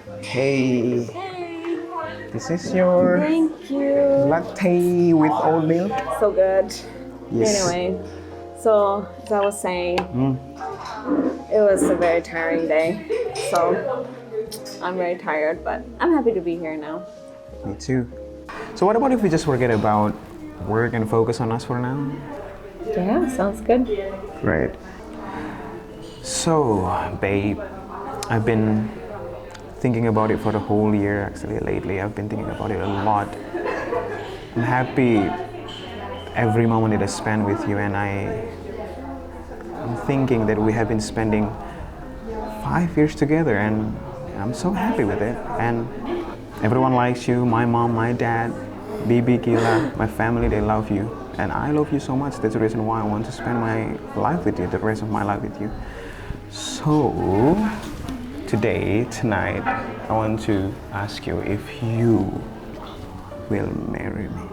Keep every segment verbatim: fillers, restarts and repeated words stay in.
Hey, hey, this is your, thank you, latte with oat milk. So good. Yes. Anyway, so as I was saying, mm, it was a very tiring day. So I'm very tired, but I'm happy to be here now. Me too. So what about if we just forget about work and focus on us for now? Yeah, sounds good. Right. So, babe, I've been thinking about it for the whole year, actually, lately. I've been thinking about it a lot. I'm happy every moment that I spend with you, and I, I'm thinking that we have been spending five years together, and I'm so happy with it. And everyone likes you, my mom, my dad, Bibi, Kila, my family, they love you. And I love you so much. That's the reason why I want to spend my life with you, the rest of my life with you. So, today, tonight, I want to ask you if you will marry me.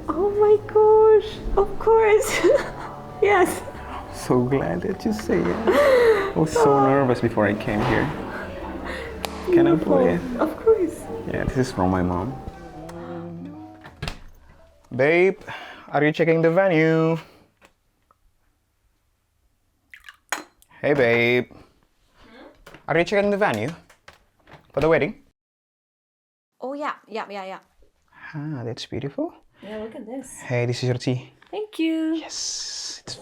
Oh my gosh, of course. Yes. So glad that you say yes. I was so nervous before I came here. Can I put it? Beautiful. Of course. Yeah, this is from my mom. Babe, are you checking the venue? Hey, babe. Are you checking the venue for the wedding? Oh, yeah, yeah, yeah, yeah. Ah, that's beautiful. Yeah, look at this. Hey, this is your tea. Thank you. Yes. It's,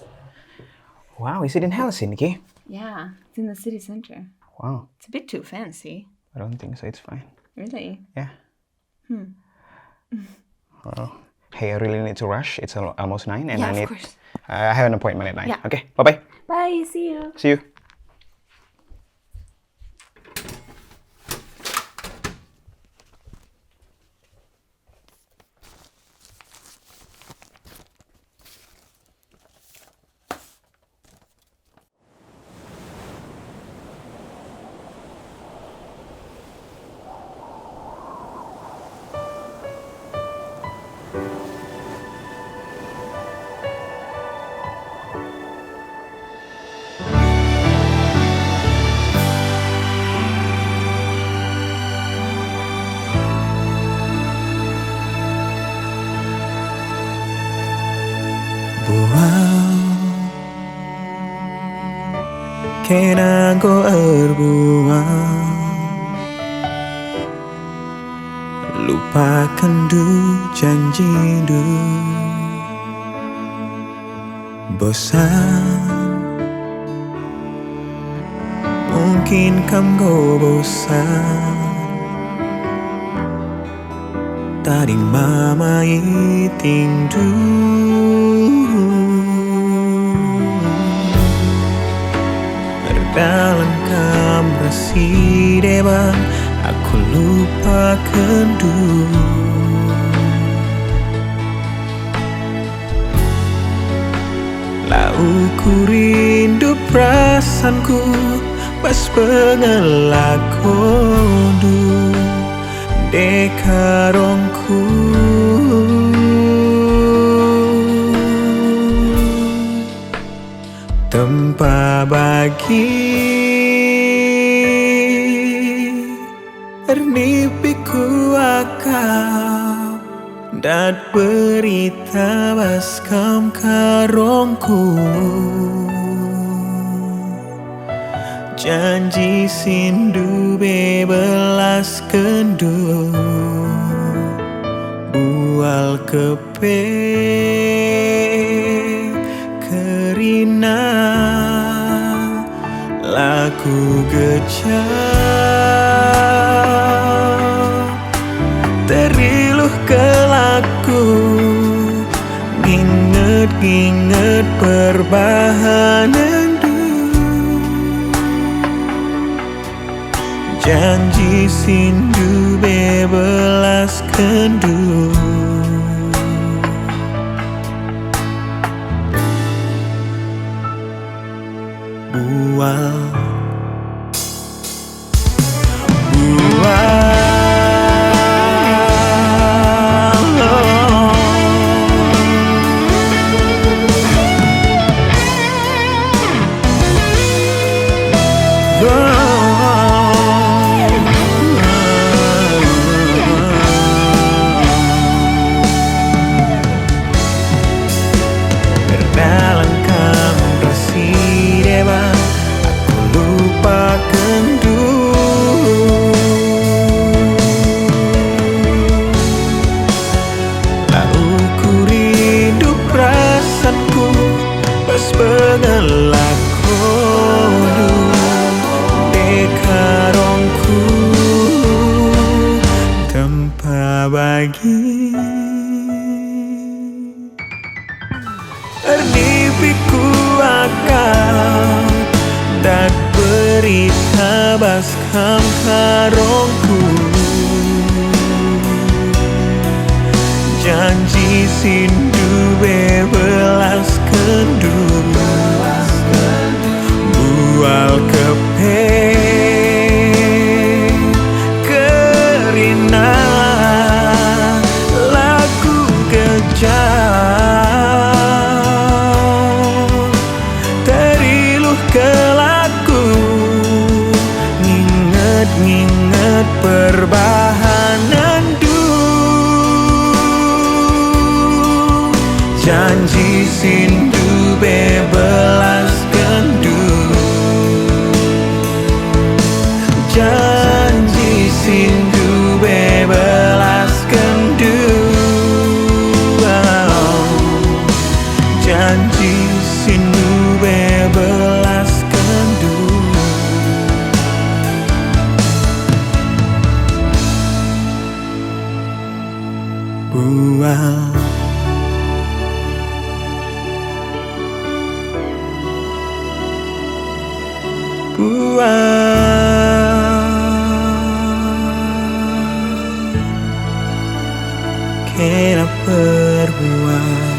wow, is it in Helsinki? Yeah, it's in the city center. Wow. It's a bit too fancy. I don't think so. It's fine. Really? Yeah. Hmm. Well, hey, I really need to rush. It's al-, almost nine, and yeah, I of need, course. Uh, I have an appointment at nine. Yeah. Okay, bye-bye. Bye, see you. See you. Bual kena enggo erbual, lupakenndu janjindu. Bosan, mungkin kam enggo bosan. Tading mama itingndu. Erdalan kam ras si deban, aku lupakenndu. La ukur rindu perasanku bas pengelakondu, ndekarongku. Tempa bagi ernipiku akap, dat berita bas kam karongku. Janji si ndube belaskenndu, bual kepe kerina. La kugejap, teriluh kelaku, nginget-nginget perbahanenndu. Janji si ndube belaskenndu. Bual. Bual. Abas Kam karongku, janji si ndube belaskenndu, bual kepe kerina laku kejam. Teriluh kelaku, nginget-nginget perbahanenndu. Janji si ndube belaskenndu, janji si ndube belaskenndu. Janji si ndube belaskenndu, bual, bual, kena perbual.